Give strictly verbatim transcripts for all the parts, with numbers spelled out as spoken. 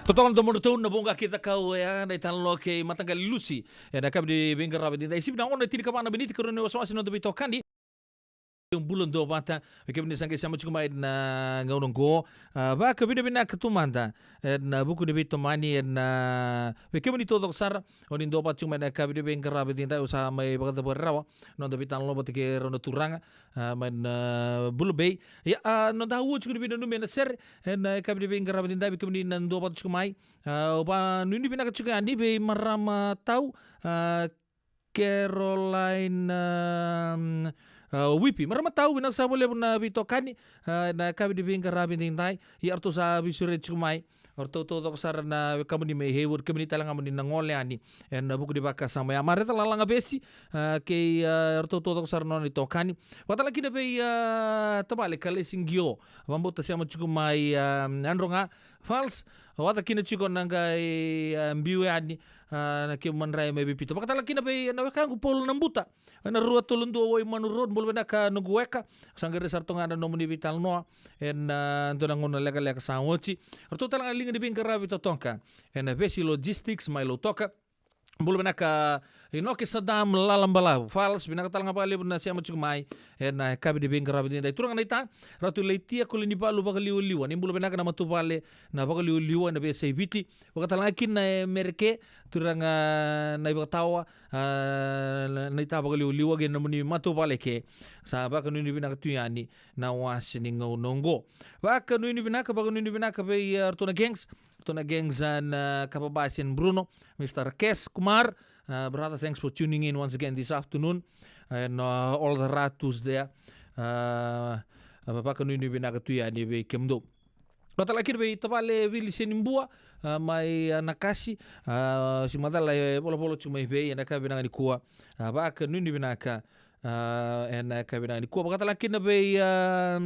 Totoka na domodratou na Voqa kei Cakau, e a na italanoa kei Mataqali Lusi. E na yakavi ni veiqaravi edaidai, sivi na ono e tinikava na miniti ka rua na iwasewase ni noda veitokani. Bula duavata vei kemuni sa qai sema tiko mai na gauna oqo. A, vakavinavinaka tu mada e na vuku ni veitomani e na vei kemuni taucoko sara o ni duavata tiko mai na yakavi ni veiqaravi edaidai. Au sa mai vakacavari rawa na noda veitalanoa vata kei rau na turaga, a, mai na Bula Bay. Ia, a, noda ua tiko ni veinanumi e na sere e na yakavi ni veiqaravi edaidai, vei kemuni na duavata tiko mai. A, au vanuinui vinaka tiko yani vei marama tau, a, Caroline, um, a, Wipi. Marama tau, vinaka sara vakalevu na veitokani, a, na yakavi ni veiqaravi edaidai. Ia, ratou sa veisureti tiko mai o ratou taucoko sara na wekamuni mai Hayward, kemuni tale ga mo ni na gole yani e na vuku ni vakasama ya. Mareta Lalaga Vesi, a, kei, a, ratou taucoko sara na nona itokani. Vakatale kina vei, a, tavale Kalesi Qio, vakabauta sema tiko mai, a, Nadroga Falls, vata kina tiko na qai, a, biu yani, a, na kemu madrai mai Vipito. Vakatale kina vei na wekaqu Paul Nabuta e na rua tolu dua Waimanu Road, bula vinaka noqu weka. Sa qai rai sara toka ga na nomuni veitalanoa e na dua na gauna lekaleka sa oti. Ratou tale ga na liga ni veiqaravi totoka e na Vesi Logistics mai Lautoka. Bula vinaka Inoke Sadam Lalabalavu Falls, vinaka tale ga vakalevu na sema tiko mai e na yakavi ni veiqaravi edaidai. Turaga naita Ratu Laitia Kolenivalu vakaliwaliwa, ni bula vinaka na matavuvale na vakaliwaliwa e na veiyasai Viti. Vakatale ga kina e Mereke, turaga na ivakatawa, a, na, naita vakaliwaliwa kei na nomuni matavuvale ke. Sa vakanuinui vinaka tu yani na wase ni gauna oqo. Vakanuinui vinaka, vakanuinui vinaka vei, a, ratou na gangs, ratou na gangs, a, na Kapa Basi and Bruno, Mister Kes Kumar, a, brother, thanks for tuning in once again this afternoon, and, uh, all the Ratus there. A, a, vakanuinui vinaka tu yani vei kemudou. Vakatale kina vei tavale Vili Senibua, a, mai, a, Nakasi, a, si macala e volavola tiko mai vei e na yakavi vinaka nikua. A, vakanuinui vinaka, a, e na yakavi vinaka nikua. Vakatale kina vei, a,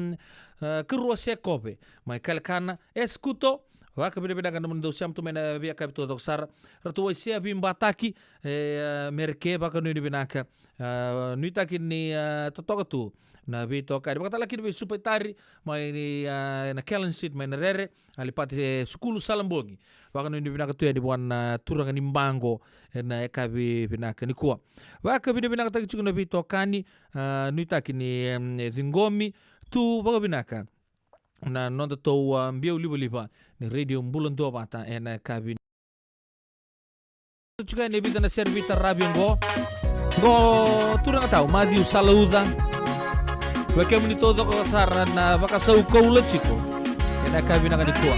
a, Karua Sekove mai Kalekana, Eskuto, vakavinavinaka na nomuni dau sema tu mai na veiyakavi taucoko sara. Ratu Waisea Vibataki, e, a, Mereke, vakanuinui vinaka. A, nuitaki ni, a, totoka tu na veitokani. Vakatale kina vei Supaitari mai ni, a, na Kellen Street mai Narere, Alipate Sukulu Salabogi. Vakanuinui vinaka tu yani vua na turaga ni Baqo e na yakavi vinaka nikua. Vakavinavinakataki tiko na veitokani, a, nuitaki ni, em, ciqomi tu vakavinaka na nodatou, a, biau livaliva ni Radio Bula Duavata e na yakavi. Tiko yani e vica na sere veitaravi oqo. Oqo turaga tau Maciu Salauca. Vei kemuni taucoko sara na vakasau koula tiko e na yakavi vinaka nikua.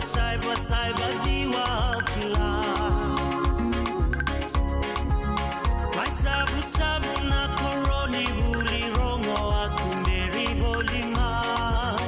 Saiva, saiva, ciwa au kila. Mai savusavu na koro ni vuli rogo a tuberi voli mai.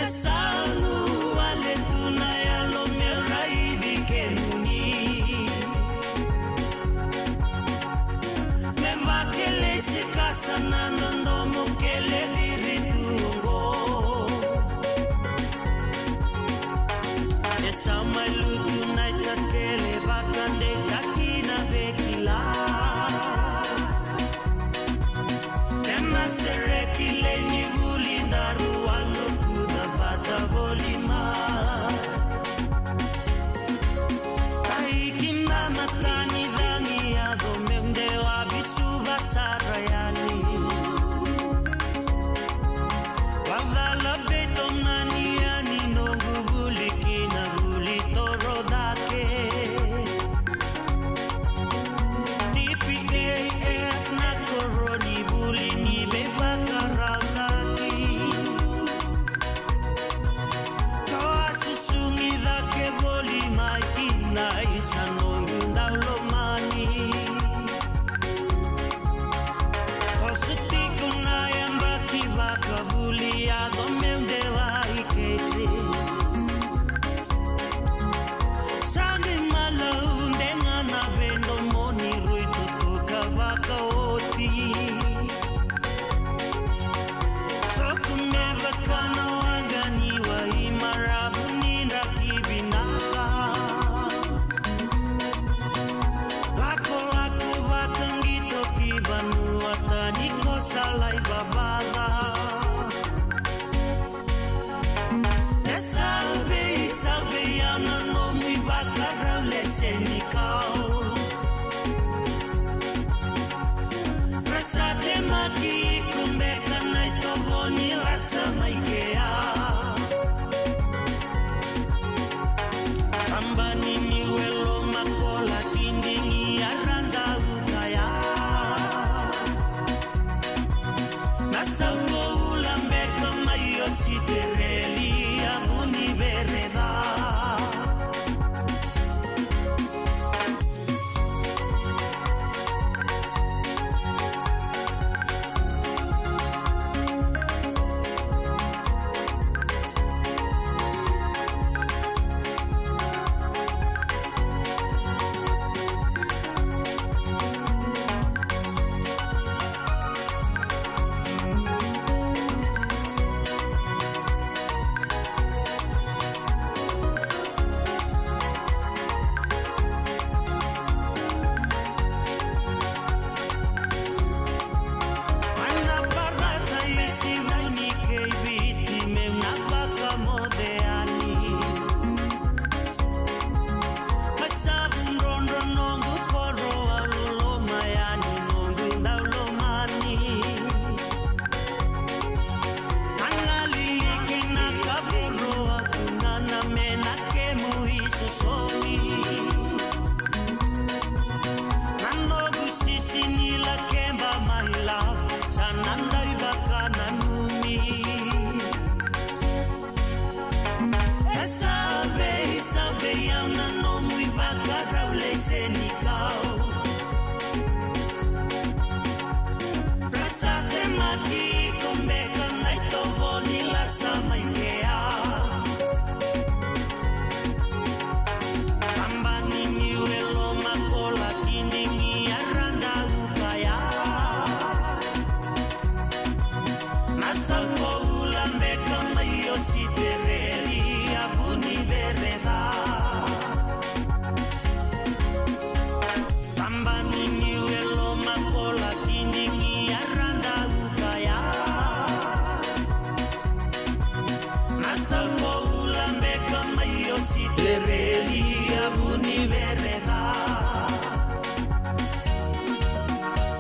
E sa nu wale tu na yalo me raici kemuni. Me vakelei se kasa na dodomo kele ciri tu oqo. E sa mai lutu na itakele vakadeitaki na vekila. Ena sereki lei ni vuli daru a lokuca vata voli mai. Ai kina na tani cagi yaco meu dewa visuva sara yani. Vacala veitomani yani noqu vuli kina vuli toro cake. T P A F na koro ni vuli ni veivakarautaki. Kau a susugi cake voli mai kina isa noqu daulomani. Koso tiko na yabaki vakavuli yaco meu dewa i kete. Sa qai malaude ga na veidomoni rui tutuka vakaoti. Soku me vaka na waqa ni wai maravu ni draki vinaka. Lakolako vakaqito ki vanua tani ko sa lai vavaca. E sa vei, sa vei au na nomu ivakarau lese ni kau. Ra sa temaki iko beka na itovo ni lasa mai kea. Tabani niu e loma kola kidigi a ra dau kaya. Na sauko ula beka mai Ositereli a vuni vereca. Mai na parata i Sivuni kei Viti meu na vakamoce yani. Mai sa vudrodro noqu koro au loloma yani noqu daulomani. Na gali iki na kavoro au kunana me na kemu isosomi. Na noqu sisi ni lakeba mai Lau sa na dau ivakananumi. E sa vei, sa vei au na nomu ivakarau lese ni kau. Ra sa temaki iko beka na itovo ni lasa mai kea. Tabani niu e loma kola kidigi a ra dau kaya. Na sauko ula beka mai Ositereli a vuni vereca. Tabani niu e loma kola kidigi a ra dau kaya. Na sauko ula beka mai Ositereli a vuni vereca.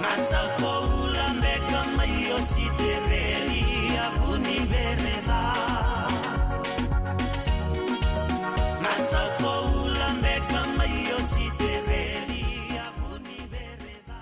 Na sauko ula beka mai Ositereli a vuni vereca. Na sauko ula beka mai Ositereli a vuni vereca.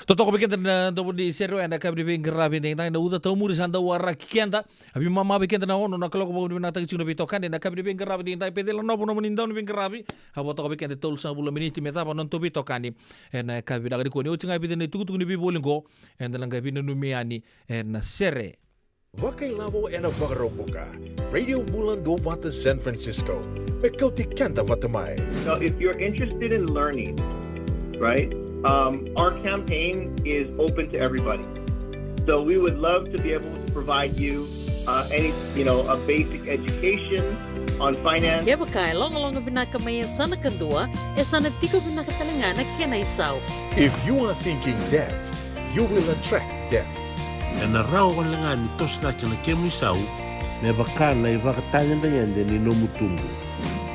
Totoka vei keda na dau ni sere ena yakavi ni veiqaravi edaidai, na uca taumuri sa dau waraki keda. A veimama vei keda na ono na kaloko, vakavinavinakataki tiko na veitokani ena yakavi ni veiqaravi edaidai. Peceli na novo nomuni dau ni veiqaravi. A vakatoka vei keda e tolusagavulu na miniti me cava na nodatou veitokani ena yakavi vinaka nikua. Ni oti ga e vica na itukutuku ni veivoli oqo, eda na qai veinanumi yani ena sere. Vakailavo ena Vakaraubuka. Radio Bula Duavata San Francisco. Me kauti keda vata mai. Now, if you're interested in learning, right, um, our campaign is open to everybody. So we would love to be able to provide you uh, any, you know, a basic education on finance. Kevaka e logaloga vinaka mai e yasana kadua, e sa na tiko vinaka tale ga na kena isau. If you are thinking debt, you will attract debt. Ena rawa wale ga ni toso cake na kemu isau me vaka na ivakatagedegede ni nomu tubu.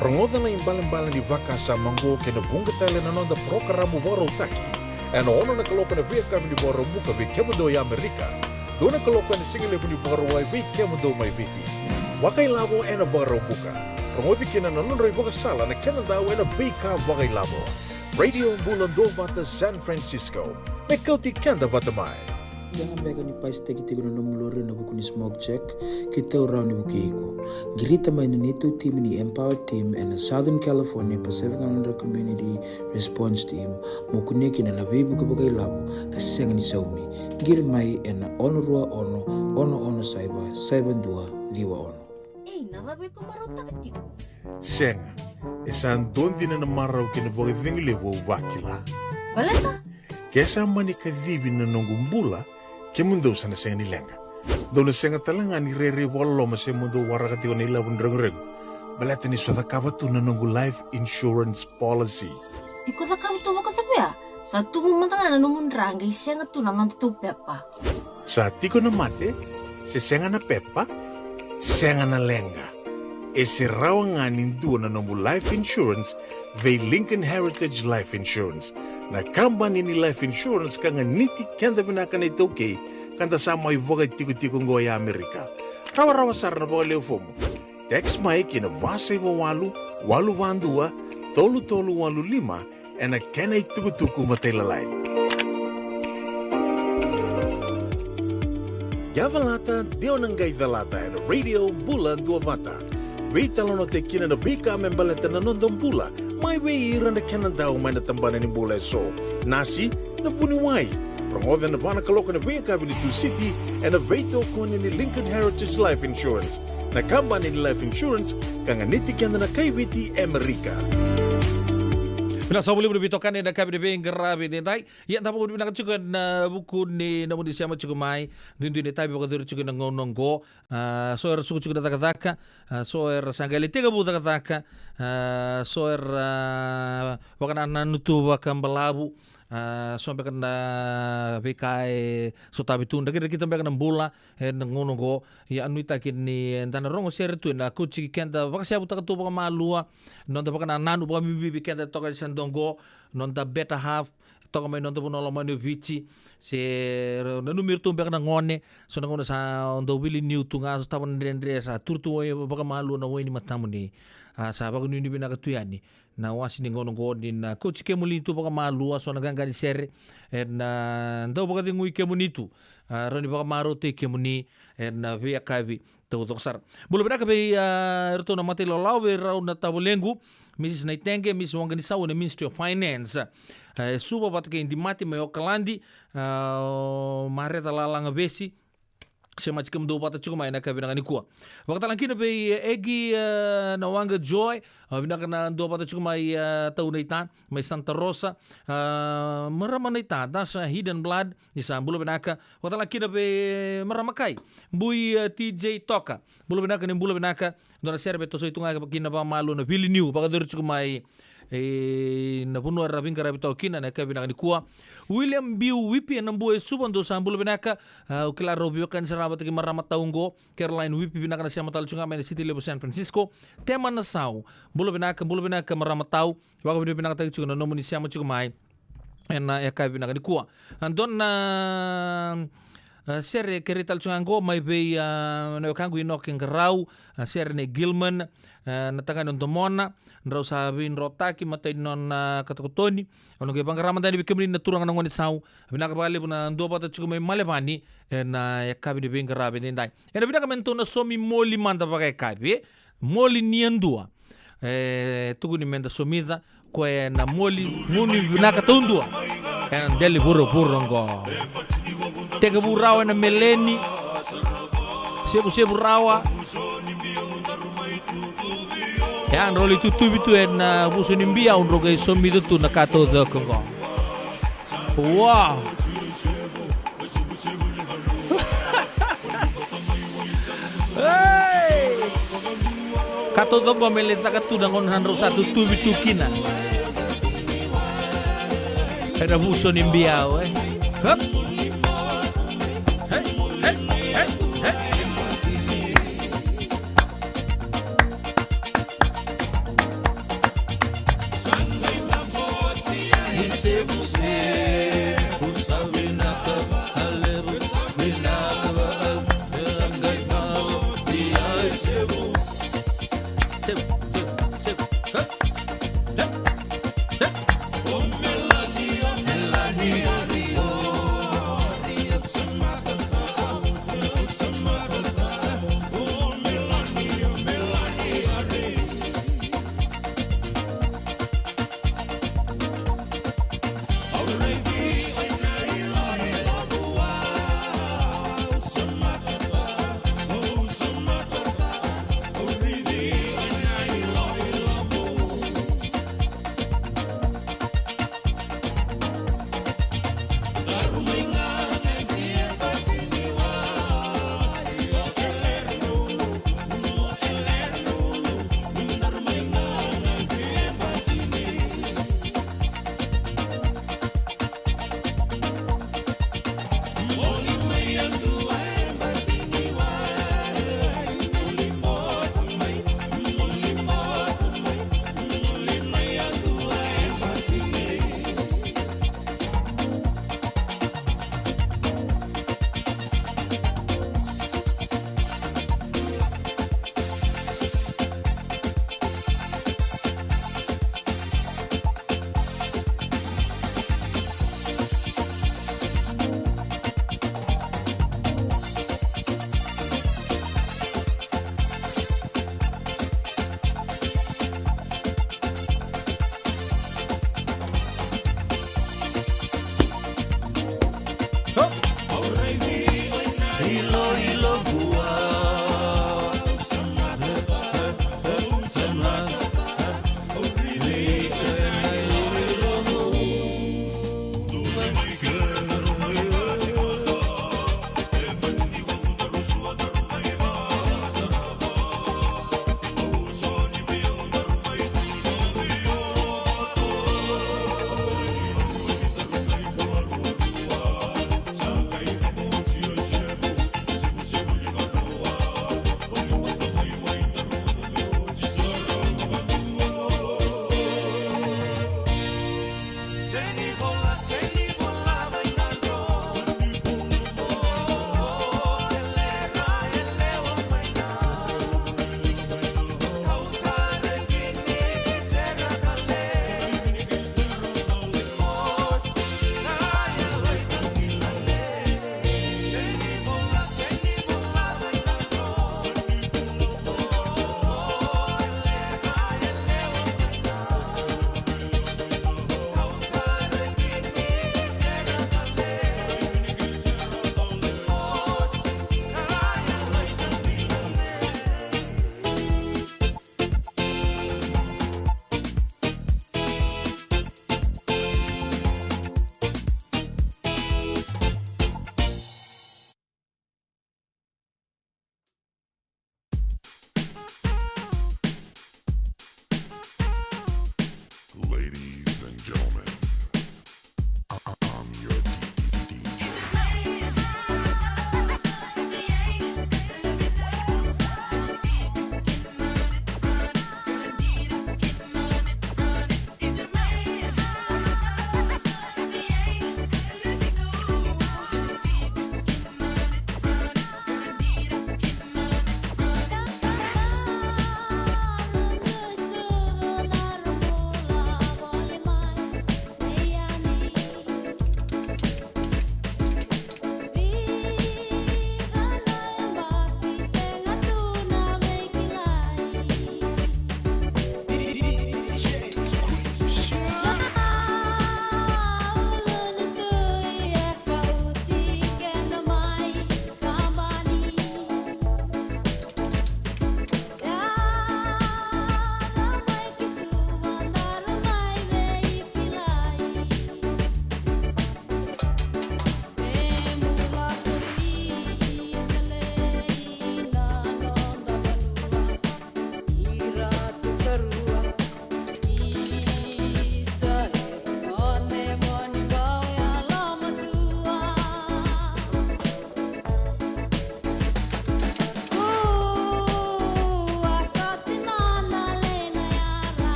Rogoca na ibalebale ni vakasama oqo kei na vuqa tale na noda parokaramu vakarautaki ena ono na kaloko ena veiyakavi ni Vakaraubuka vei kemudou e Amerika, dua na kaloko ena sigalevu ni Vakarauwai vei kemudou mai Viti. Vakailavo ena Vakaraubuka. Rogoci kina na nodra ivakasala na kena dau ena veika vakailavo. Radio Bula Duavata San Francisco. Me kauti keda vata mai. Sega beka ni pasitaki tiko na nomu lori ena vuku ni smoke check? Keitou rawa ni vukei iko. Qirita mai na neitou timi ni Empower Team ena Southern California Pacific Islander Community Response Team mo kunea kina na veivuke vakailavo ka sega ni saumi. Qiri mai ena ono rua ono, ono ono saiva, saiva dua ciwa ono. Ei, na cava iko marautaka tiko? Sega, e sa dua dina na marau kei na vakacegu levu au vakila. Baleta? Ke sa mani kacivi na noqu bula, kemudou sa na sega ni leqa. Dou na sega tale ga ni rairai vakaloloma se mo dou waraka tiko na ilavo ni reguregu. Baleta ni sa cakava tu na noqu life insurance policy. Iko cakava tu vakacava ya? Sa tubu mada ga na nomu dra qai sega tu na nodatou pepa. Sa tiko na mate, se sega na pepa, sega na leqa. E se rawa ga ni dua na nomu life insurance vei Lincoln Heritage Life Insurance. Na kabani ni life insurance ka ganiti keda vinaka na iTaukei, ka da sa mai vakaitikotiko oqo e Amerika. Rawarawa sara na vakalewe fomu. Text mai ki na va saiva walu, walu va dua, tolu tolu walu lima, ena kena itukutuku matailalai. Ia calata, de o na qai calata ena Radio Bula Duavata. Veitalanoataki kina na veika me baleta na noda bula, mai vei ira na kena dau mai na tabana ni bula eso. Nasi, na vuniwai. Rogoca ena va na kaloko ena veiyakavi ni Tusiti, ena veitokoni ni Lincoln Heritage Life Insurance. Na kabani ni life insurance ka ganiti keda na kai Viti e Amerika. Vinaka sara vakalevu na veitokani ena yakavi ni veiqaravi edaidai. Ia da vakavinavinaka tiko ena vuku ni nomuni sema tiko mai. Duidui na itavi vakacuru tiko ena gauna oqo. A, so era suka tiko na cakacaka. A, so era sa qai lai tekivu cakacaka. A, so era vakanananu tu vakabalavu. A, so beka na veika e sotavi tu, drakidrakita beka na bula ena gauna oqo. Ia nuitaki ni da na rogo sere tu ena kauti keda vakaseyavutaka tu vakamalua, noda vakanananu vakabibi vei keda toka e se dua oqo, noda better half, toka mai noda vanua lomani o Viti, se nanumi iratou beka na gone, so na gauna sa dau wili niu tu ga, sotava na dredre, sa turu tu vakamalua na wai ni matamuni. A, sa vakanuinui vinaka tu yani na wase ni gauna oqo ni na kauti kemuni tu vakamalua, so na qaqa ni sere, ena dau vakacegui kemuni tu, a, rawa ni vakamarautaki kemuni ena veiyakavi taucoko sara. Bula vinaka vei, a, iratou na matailawalawa, vei rau na tavalequ, Mrs Naitege, Mrs Waqanisau ena Ministry of Finance. A, e Suva vata kei Dimati mai Okaladi, a, Mareta Lalaga Vesi, semati kemudou vata tiko mai ena yakavi vinaka nikua. Vakatalakina vei, e, Egi, e, na Waqa Joy, a, vinaka na dua vata tiko mai, e, Tau Naita, mai Santa Rosa, a, marama Naita, Dasha Hidden Blood, ni sa bula vinaka. Vakatalakina vei marama Kai, Bui, e, T J Toka, bula vinaka ni bula vinaka. Dua na sere me tosoi tu ga kina vakamalua na Vili Niu, vakacori tiko mai, e, na vanua era veiqaravi toka kina ena yakavi vinaka nikua. William Biu Wipi ena Bua e Suva, dou sa bula vinaka. A, au kila rau veiwekani sara vata kei marama Tau oqo, Caroline Wipi, vinaka na sema tale tiko ga mai na City Level San Francisco. Tema Nasau, bula vinaka, bula vinaka marama Tau. Vakavinavinakataki tiko na nomuni sema tiko mai ena yakavi vinaka nikua. A, dua na, A, sere kerei tale tiko ga qo mai vei, a, na wekaqu Inoke Qarau, a, sere nei Gilman, a, na tagane o Domona, drau sa veidrotaki matai ni nona katokatoni. Au na qai vaqara mada yani vei kemuni na turaga na gone sau. Vinaka vakalevu na dua vata tiko mai Malevani, ena yakavi ni veiqaravi edaidai. Ena vinaka me datou na saumi moli mada vakayakavi, e? Moli ni yadua. E tukuni me da somica, koya na moli, gunu vinaka taudua. Ena dela ni vuravura oqo. Tekivu rawa ena meleni. Sevusevu rawa. Ia, drau lai tutuvi tu ena vuso ni biau, drau qai somica tu na ka taucoko oqo. Wow! Hey! Ka taucoko me lai caka tu na gauna sa drau sa tutuvi tu kina. Ena vuso ni biau, e? Hup! Hey, hey, hey, hey!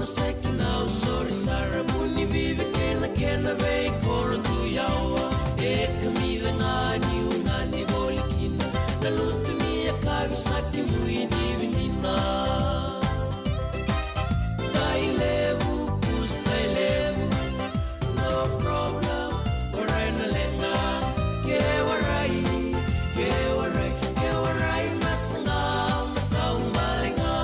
Saki na usori sara, buni vivi kena, kena veikoro tu yawa. E kamica ga niu gadi voli kina na lutu ni yakavi, saki mui ni vidina. Dai levu, kus dai levu. No problem, warai na leqa. Ke warai, ke warai, ke warai na saqa, na kau bale ga.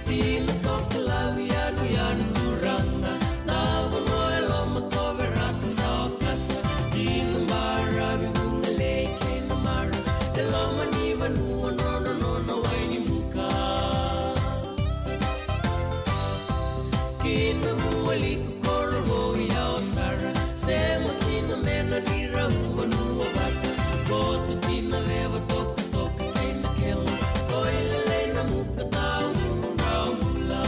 Dina toka lau yanuyanu turaga, na vanua e loma ko Verata sa okasa. Dina baravi, vugalei kei na mara, e loma ni vanua nona, nona wai ni buka. Kina mua liku koro vou yawa sara, sema kina mena ni rau vanua vata. Koto kina leva toka toka kei na kela, koilelei na muka tau rau bula.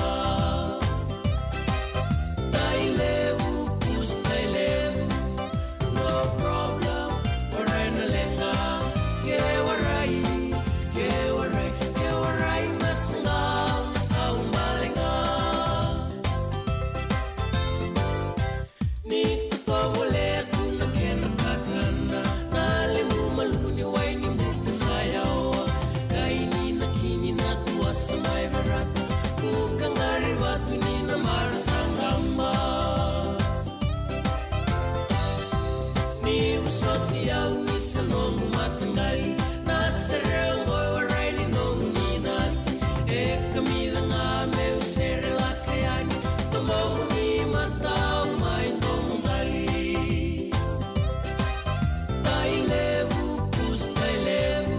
Dai levu, kus dai levu. No problem, warai na leqa. Ke warai, ke warai, ke warai na saqa, na kau bale ga. Ni tovolea tu na kena kakana, na levu malumu ni wai ni buka sa yawa. Kai ni na kini na tuasa mai Verata, buka qari vatu ni na mara sa qaba. Ni vosoti au isa nomu mataqali, na sere oqo e warai ni nomu ni nati. E kamica ga meu sere laka yani, tomomuni matau mai domo qali. Dai levu, kus dai levu.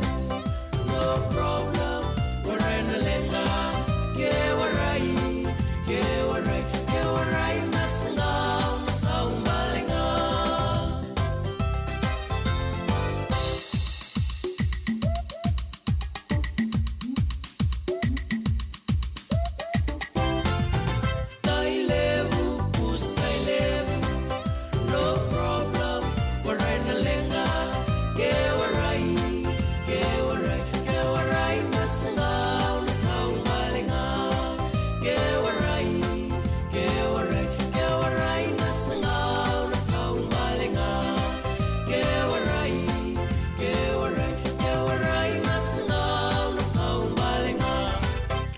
No problem, warai na leqa. Ke warai, ke warai, ke warai na saqa, na kau bale ga. Dai levu, kus dai levu. No problem, warai na leqa. Ke warai, ke warai, ke warai na saqa, na kau bale ga. Ke warai, ke warai, ke warai na saqa, na kau bale ga. Ke warai, ke warai, ke warai na saqa, na kau bale ga.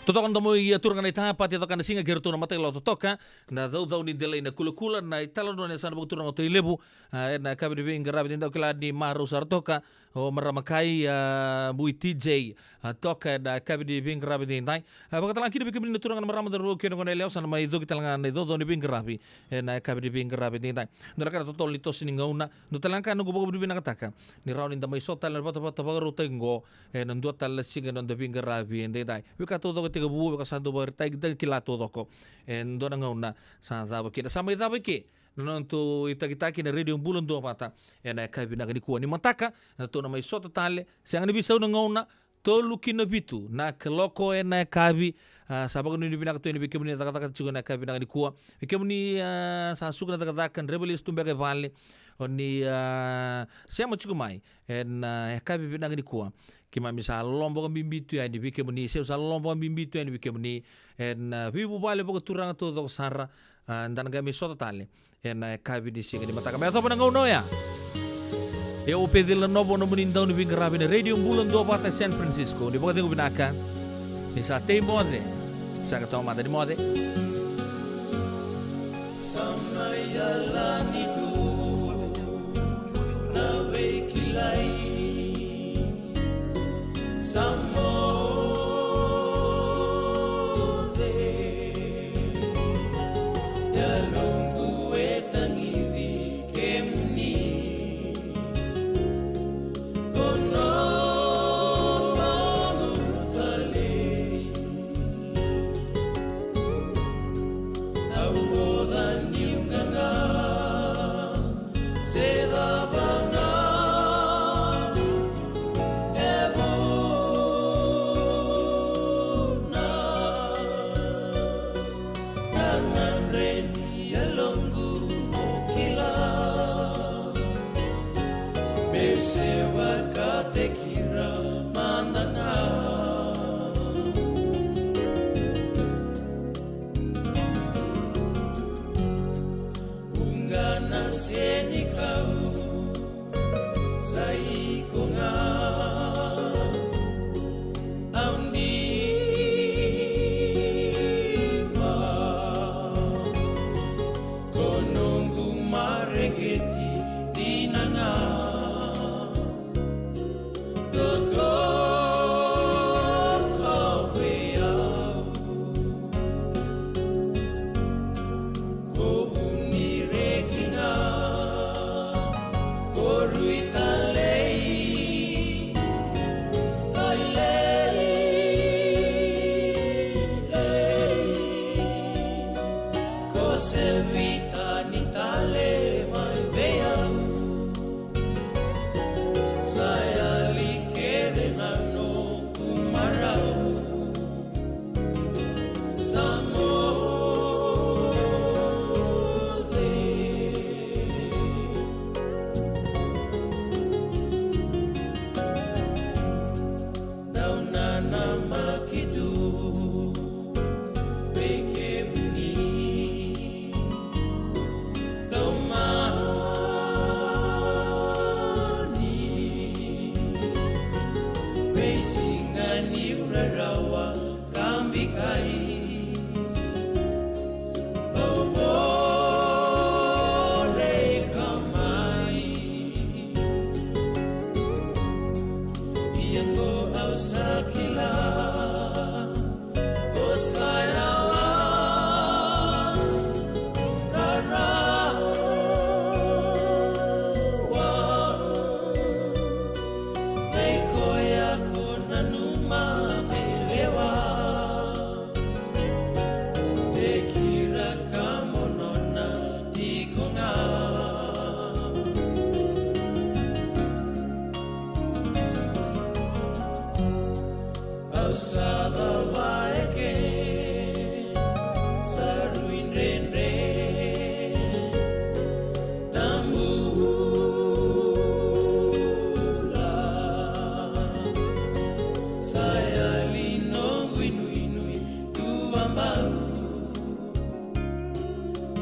Totoka na domo i a turaga na itapati, toka na siga kei ratou na mata i lo totoka. Na caucau ni delai na kulakula, na italanoa ni yasana vakaturaga o Tailevu. A, ena yakavi ni veiqaravi edaidai, au kila ni marau sara toka o marama kai, a, Bui T J, a, toka ena yakavi ni veiqaravi edaidai. A, vakatalega kina vei kemuni na turaga na marama, cauravou kei na goneyalewa, sa na mai coki talega na icaucau ni veiqaravi ena yakavi ni veiqaravi edaidai. Dua na ka na totolo ni toso ni gauna, dua talega ka noqu vakavinavinakataka ni rawa ni da mai sota tale na vatavata vakarautaki oqo ena dua tale na siga ni noda veiqaravi edaidai. Veika taucoko e tekivu, veika sa dau vakaraitaki, da kila taucoko e dua na gauna sa cava kina. Sa mai cava i ke na nodatou itakitaki na Radio Bula Duavata ena yakavi vinaka nikua. Ni mataka, na tou na mai sota tale, sega ni veisau na gauna, tolu ki na vitu na kaloko ena yakavi. A, sa vakanuinui vinaka tu yani vei kemuni na cakacaka tiko ena yakavi vinaka nikua. Vei kemuni, a, sa suka na cakacaka, draiva lesu tu beka e vale, o ni, a, sema tiko mai ena, a, yakavi vinaka nikua. Keimami sa loloma vakabibi tu yani vei kemuni, sa loloma vakabibi tu yani vei kemuni ena, a, veivuvale vakaturaga taucoko sara. A, da na qai mai sota tale ena yakavi ni siga ni mataka. Me yacova na gauna oya, o au o Peceli Nanovo, nomuni dau ni veiqaravi na Radio Bula Duavata e San Francisco. Ni vakacegu vinaka, ni sa tei moce, sega taumada ni moce. Sa mai yalani tu na veikilai. Sa moce yaloqu e tagici kemuni. Ko noqu talei. Au oca niu qaqa se cava ga e vu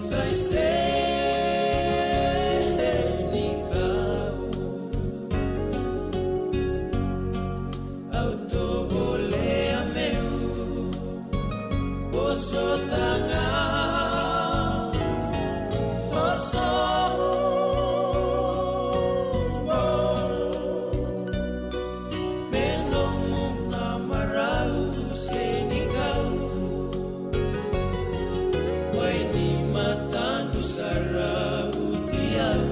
Sai se ni kau, au tovolea meu vosota ga, voso. Me nomu na marau se ni kau, wai ni mataqu sa rauti au.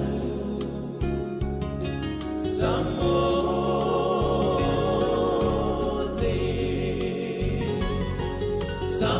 Sa moce, sa